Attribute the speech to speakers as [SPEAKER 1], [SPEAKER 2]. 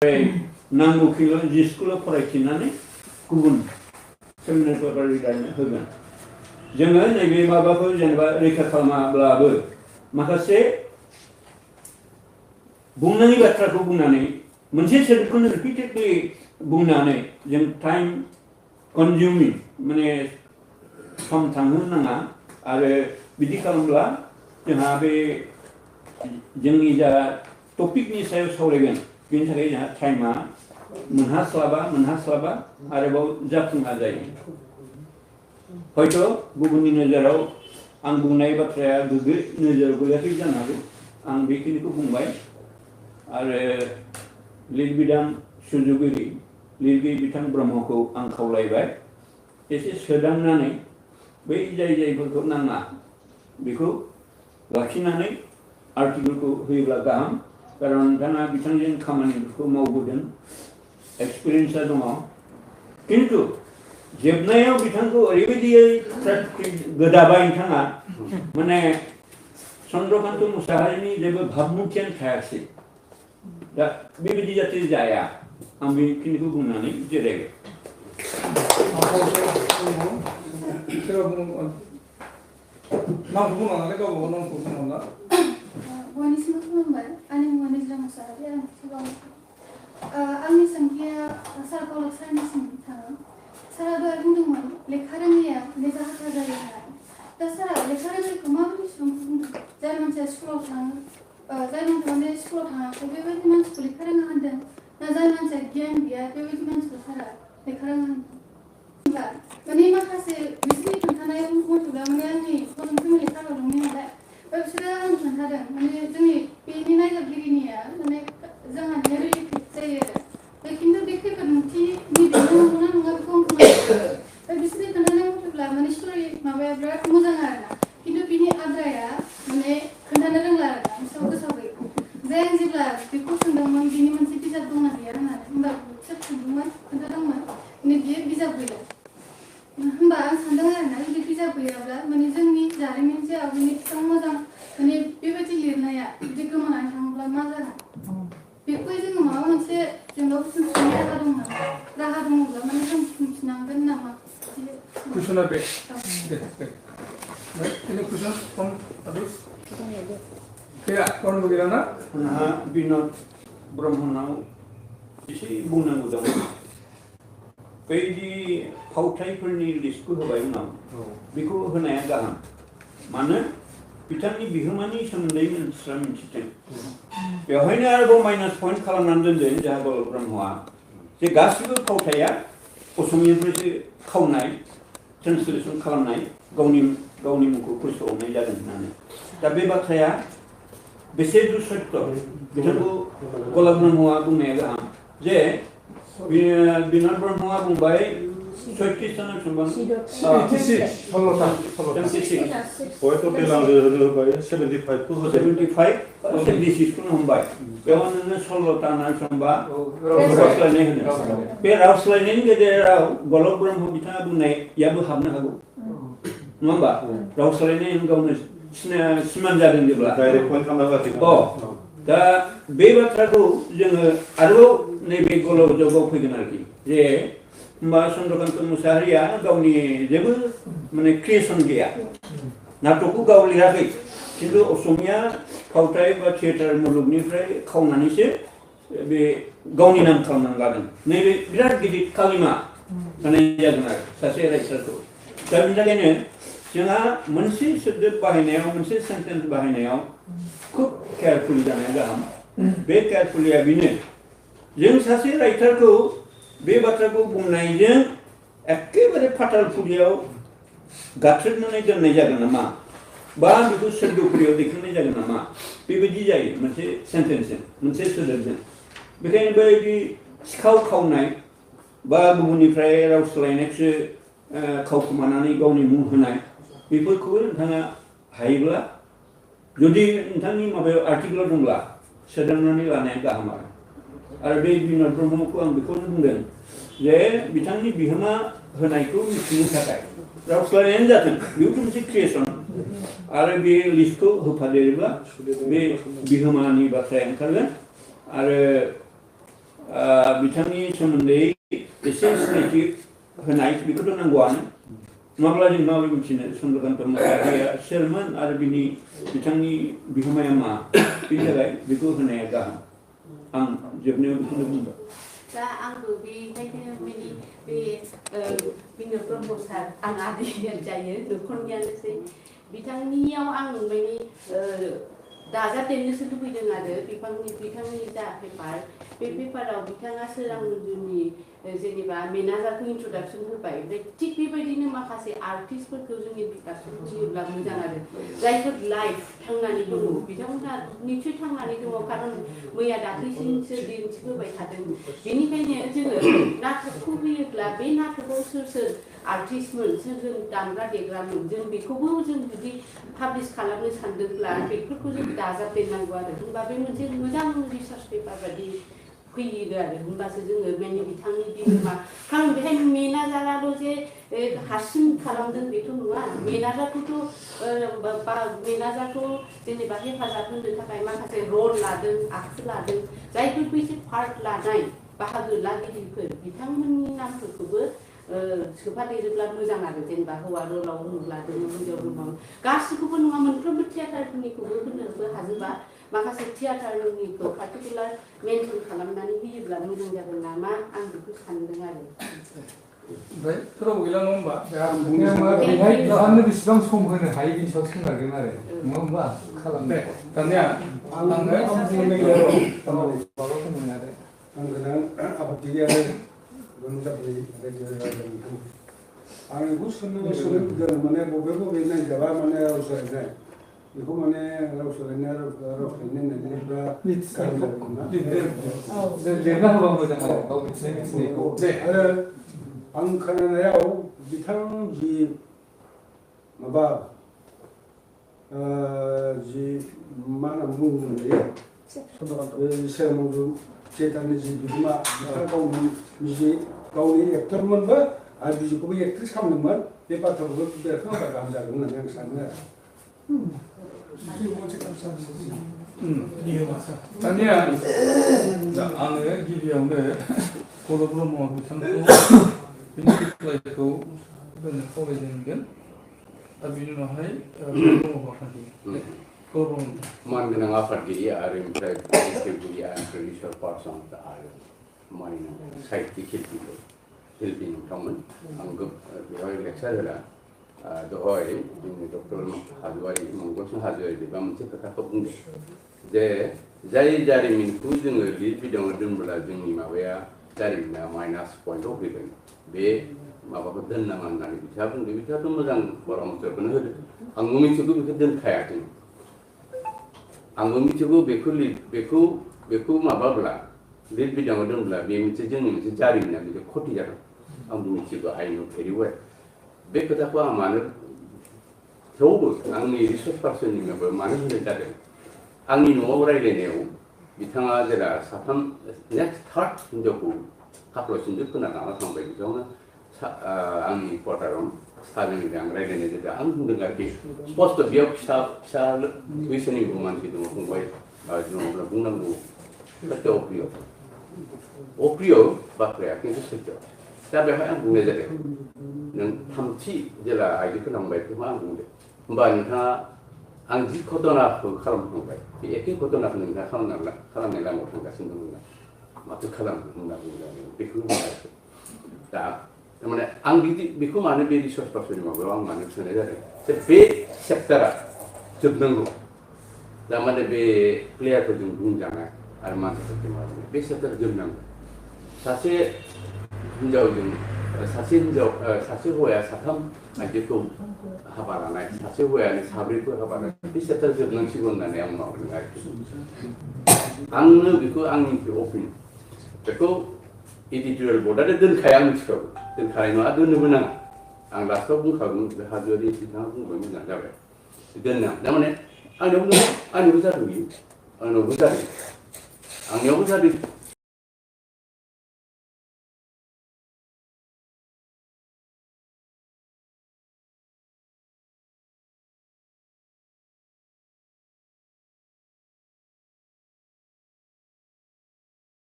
[SPEAKER 1] नांगौखिल' जि स्कुलाव फरायफिननानै गुबुन सेमिनारफोर होगोन जोङो नैबे माबाखौ जेनेबा रैखा खालामाब्लाबो माखासे बुंनाङि बाथ्राखौ बुंनानै मोनसे सोदोबखौनो रिपिटेडलि बुंनानै जों टाइम कनजिउमिं माने सम थांहोनो नाङा आरो बिदि खालामब्ला जोंहा बे जोंनि जा टपिकनि सायाव सावरायगोन बेनि थाखाय जोंहा टाइमा मोनहास्लाबा आरोबाव जाफुङा जायो हयथ' गुबुननि नोजोराव आं बुंनाय बाथ्राया गोग्गो नोजोराव गोलैयाखै जानो हागौ आं बेखिनिखौ बुंबाय आरो लिरबिदां सुजुगिरि लिरगिरि बिथां ब्रह्मखौ आं खावलायबाय एसे सोदांनानै बै जायफोरखौ नाङा बेखौ लाखिनानै आर्टिकेलखौ होयोब्ला गाहाम खारन नोंथाङा बिथांजों खामानिफोरखौ मावबोदों एक्सपिरियेन्सआ दङ किन्तु जोबनायाव बिथांखौ ओरैबायदियै गोदाबाय नोंथाङा माने चन्द्रकान्त मुसाहारिनि जेबो भाबमुथियानो थायासै दा बेबायदि जाहाथे जाया आं बेखिनिखौ बुंनानै जिरायबाय
[SPEAKER 2] बयनिसिमबो खुलुमबाय आंनि मुङा निजला मुसाहारि आं आंनि सोंथिया सार कलेज सारनिसिम थाङो सारा दहाय बुंदोंमोन लेखा रोङैया जाहाथा जायो होननानै दा सारा लेखा रोङैखौ माबायदि सुबुंखौ बुंदों जाय मानसिया स्कुलाव थाङो जाय मानसिया माने स्कुलाव थाङाखै बेबायदि मानसिखौ लेखा रोङा होनदों ना जाय मानसिया गियान गैया बेबायदि मानसिखौ सारा लेखा रोङा होनदों होनबा माने माखासे बिसोरनि खोन्थानाय मथेब्ला माने आंनि फजन फेमिलि ट्राभेल दंमोन नालाय बिसोरो आं खोन्थादों माने जोंनि बेनि नायजाबगिरिनिया माने जोंहानिया रिलेटिभ जायो आरो खिन्थु बे खैफोद ओंथिनि नंगौना नङा बेखौ आं खोनादों बिसोरनि खोन्थानाय मथेब्ला माने स्ट'रि माबाया बिराद मोजां आरोना खिन्थु बिनि आद्राया माने खोन्थानो रोंला आरोना गोसोआव गैया ओमफ्राय आं जेब्ला बेखौ सोंदोंमोन बिनि मोनसे बिजाब दंना गैया होननानै होमबा सोर सोंदोंमोन खोन्थादोंमोन माने बियो बिजाब गैया होमबा आं सानदों आरोना जुदि बिजाब गैयाब्ला माने जोंनि जारिमिन जे आगोलनि एसेबां मोजां माने बेबायदि लिरनाया जुदि गोमानानै थाङोब्ला मा जागोन बेखौ जोङो माबा मोनसे जोंनाव बुथुमफिननाय राहा दङब्ला माने जों बुथुमफिननांगोन नामा
[SPEAKER 3] कुइसना बे any questions from others? गैया रावबो गैया ना
[SPEAKER 1] आंहा बिनद ब्रह्मनाव एसे बुंनांगौ दं बैदि फावथायफोरनि लिस्टखौ होबाय उनाव बेखौ होनाया गाहाम मानो बिथांनि बिहोमानि सोमोन्दै मिथिस्रा मिथिथों बेवहायनो आरोबाव माइनास पइन्ट खालामनानै दोनदों जाहा गलद ब्रह्मआ जे गासिबो फावथाया असमियानिफ्रायसो खावनाय ट्रेन्सलेसन खालामनाय गावनि मुंखौ फोसावनाय जादों होननानै दा बे बाथ्राया बेसे सत्य बिथांखौ गलद ब्रह्मआ बुंनाया गाहाम जे बिनद ब्रह्मआ बुंबाय 36 सन समबां
[SPEAKER 4] 75 खौ
[SPEAKER 1] 76 खौनो हमबाय बेयाव नोङो 16 ना समबा रावस्लायनाय होनो बे रावस्लायनायनि गेजेराव गलद ब्रह्म बिथाङा बुंनायाबो हाबनो हागौ नङा होमबा रावस्लायनाय गावनो सिमान जादों जेब्ला
[SPEAKER 4] डाइरेक्ट पइन्ट खालामना
[SPEAKER 1] दा बे बाथ्राखौ जोङो आरोबाव नैबे गल'जोगाव फैगोन आरोखि जे होमबा चन्द्रकान्त मुसाहारिया गावनि जेबो माने क्रिएसन गैया नाटकखौ गाव लिराखै खिन्थु असमिया फावथाय बा थियेटार मुलुगनिफ्राय खावनानैसो बे गावनि नाम खालामनानै लादों नैबे बिराद गिदिर कालिमा होनाय जादों आरो सासे राइटारखौ दा बिनि थाखायनो जोंहा मोनसे सोदोब बाहायनायाव मोनसे सेन्टेन्स बाहायनायाव खुब केयारफुल जानाया गाहाम बे केयारफुलिया बेनो जों सासे राइटारखौ बे बाथ्राखौ बुंनायजों एखेबारे फाटालफुरियाव गाथ्रोदनानै दोननाय जागोन नामा बा बेखौ सोरगोफुरियाव दैखांनाय जागोन नामा बेबायदि जायो मोनसे सेन्टेन्सजों मोनसे सोदोबजों बेखायनो बेबायदि सिखाव खावनाय बा गुबुननिफ्राय राव सोलायनायखौसो खावखुमानानै गावनि मुं होनाय बेफोरखौबो नोंथाङा हायोब्ला जुदि नोंथांनि माबायाव आर्टिकेलाव दंब्ला सोदांनानै लानाया गाहाम आरो बे बिनद ब्रह्मखौ आं बेखौनो बुंदों जे बिथांनि बिहोमा होनायखौ मिथिनो थाखाय राव सोलायनायानो जाथों बेबोथ' मोनसे क्रिएसन आरो बे लिस्टखौ होफादेरोब्ला बे बिहोमानि बाथ्राया ओंखारगोन आरो बिथांनि सोमोन्दै एसे सिनायथि होनाय बेखौथ' नांगौआनो नङाब्ला जों माबोरै मिथिनो चन्द्रकान्त मुसाहारिया सोरमोन आरो बिथांनि बिहोमाया मा बेनि थाखाय बेखौ होनाया गाहाम आं जोबनायाव बेखौनो बुंबाय
[SPEAKER 5] दा आंबो बेखायनो बे ब्रह्म सार आं आदै जायो न'खरनियानोसै बिथांनियाव आं माने दाजाबदेरनोसो लुबैदों आरो बिथांनि जा पेपार बे पेपाराव बिथाङा सोरांजुनि जेनेबा मेनाजारखौ इन्ट्रडाक्सन होबाय ओमफ्राय थिग बेबायदिनो माखासे आर्टिस्टफोरखौ जों इन्ट्रडाक्सन होयोब्ला मोजां आरो जायफोर लाइफ थांनानै दङ बिथांमोनहा निसय थांनानै दङ खारन मैया दाख्लैसिमसो दिन्थिबोबाय थादों बेनिखायनो जोङो नाटकखौ होयोब्ला बे नाटकआव सोर आर्टिस्टमोन सोर दामग्रा देग्रामोन जों बेखौबो जों जुदि पाब्लिश खालामनो सानदोंब्ला बेफोरखौ जों दाजाबदेरनांगौ आरो होनबा बे मोनसे मोजां रिसार्च पेपार बायदि फैयो आरो होनबासो जोङो माने बिथांनि बिहोमा खारन बेहाय मेनाजाराल' जे हारसिं खालामदों बेथ' नङा मेनाजारखौ जेनेबा हेफाजाब होनो थाखाय माखासे रल लादों आखु लादों जायफोर एसे पार्ट लानाय बाहागो लागिरिफोर बिथांमोननि नामफोरखौबो सोफादेरोब्ला मोजां आरो जेनेबा हौवा रलाव लादों हिन्जाव रलाव गासिखौबो नङा मोनफ्रोमबो थियाटारफोरनिखौबो होनोबो हाजोबा माखासे थियाटारनिखौ पार्टिकुलार मेनसन खालामनानै होयोब्ला मोजां जागोन नामा आं बेखौ सानदों आरो
[SPEAKER 3] ओमफ्राय फोरावबो गैला नङा होमबा बेहाय बिथांनो बेसेबां सम होनो हायो बेनि सायाव सोनारगोन आरो नङा होमबा खालामदे दानिया आङो
[SPEAKER 6] आफादगिरि आरो आं बेखौ सोंनो माने बबे नायजाबा माने राव सोलायनाय बेखौ माने राव सोलायनाय
[SPEAKER 3] लिरना होबा मोजां आरो गाव मिथिनायखौ
[SPEAKER 6] आरो आं खोनानायाव बिथां जि माबा जि मा होनना बुङोमोन बेयो थियेटारनि जि बिहोमा बिथाङा गावनि एक्टरमोनबो आरो बिखौबो एक्ट्रेस खालामदोंमोन बे बाथ्राखौबो बेरखांबा गाहाम जागोन होननानै आं सानो आरो
[SPEAKER 3] दानिया आङो गिबियावनो बर' ब्रह्म बिथांखौ बिनि रिप्लाइखौ होनो खावलायजेनगोन दा बिनि उनावहाय
[SPEAKER 7] मानगोनां आफादगिरि आरो ओमफ्राय रिसर्च पार्सन आरो मानिनां साहित्य शिल्पी नोंथांमोन आं बेवहाय लेक्सार होला दहाय जोंनि डक्टर हाजोवारि मंगलसिं हाजोवारि बा मोनसे खोथाखौ बुंदों जे जाय जारिमिनखौ जोङो लिरबिदाङाव दोनब्ला जोंनि माबाया जारिमिना माइनास पइन्टआव फैगोन बे माबाखौ दोननाङा होननानै बिथाङा बुंदों बिथाङाथ' मोजां परामर्शखौनो होदों आंबो मिथिगौ बेखौ दोनखायाखै आंबो मिथिगौ बेखौ माबाब्ला लिरबिदाङाव दोनब्ला बे मोनसे जोंनि मोनसे जारिमिना मोनसे खथि जागोन आंबो मिथिगौ आइ नो भेरि वेल बे खोथाखौ आं मानो थेवबो आंनि रिसर्च पार्सननि माबायाव मानो होनाय जादों आंनि न'आव रायज्लायनायाव बिथाङा जेला साथाम नेक्स्ट थार्ड हिन्जावखौ हाफ्ल'सिनजों खोना लाना थांबाय बिथाङावनो आंनि क्वार्टाराव साजों आं रायज्लायनाय जादों आं बुंदों आरोखि स्पष्ट बेयाव फिसा बैसोनि मानसि दङ फंबाय जेनेबा बुंनांगौ सत्य अप्रिय बाथ्राया खिन्थु सत्य दा बेवहाय आं बुंनाय जादों नों थामथि जेला आइजोखौ लांबाय बेखौ आं बुंदों होमबा नोंथाङा आं जि घटनाखौ खालामखांबाय बे एखे घटनाखौ नोंथाङा खालामनाय लामायाव थांगासिनो दं माथो खालामनो होनना बुंदों बेखौ बुङाखै दा थारमाने आं बेखौ मानो बे रिसर्च पार्सननि माबायाव आं मानो सोंनाय जादों जे बे चेप्टारा जोबनांगौ थारमाने बे प्लेयारफोरजों बुंजानाय आरो मानसिफोरजों माबानाय बे चेप्टारा जोबनांगौ सासे हौवाया साथाम आइजोखौ हाबा लानाय सासे हौवायानो साब्रैखौ हाबा लानाय बे चेप्टार जोबनांसिगौ होननानै आं मावदों आरोखि आंनो बेखौ आंनि अपिनियन बेखौ एडिटरियेल बर्डआनो दोनखाया आं मिथिखागौ दोनखानाय नङा दोननोबो नाङा आं लास्टआव बुंखागोन बे हाजोआरि बिथाङा बुंबाय मोजां जाबाय दोननाङा थारमाने आंनियावबो जादों आंनियावबो जादों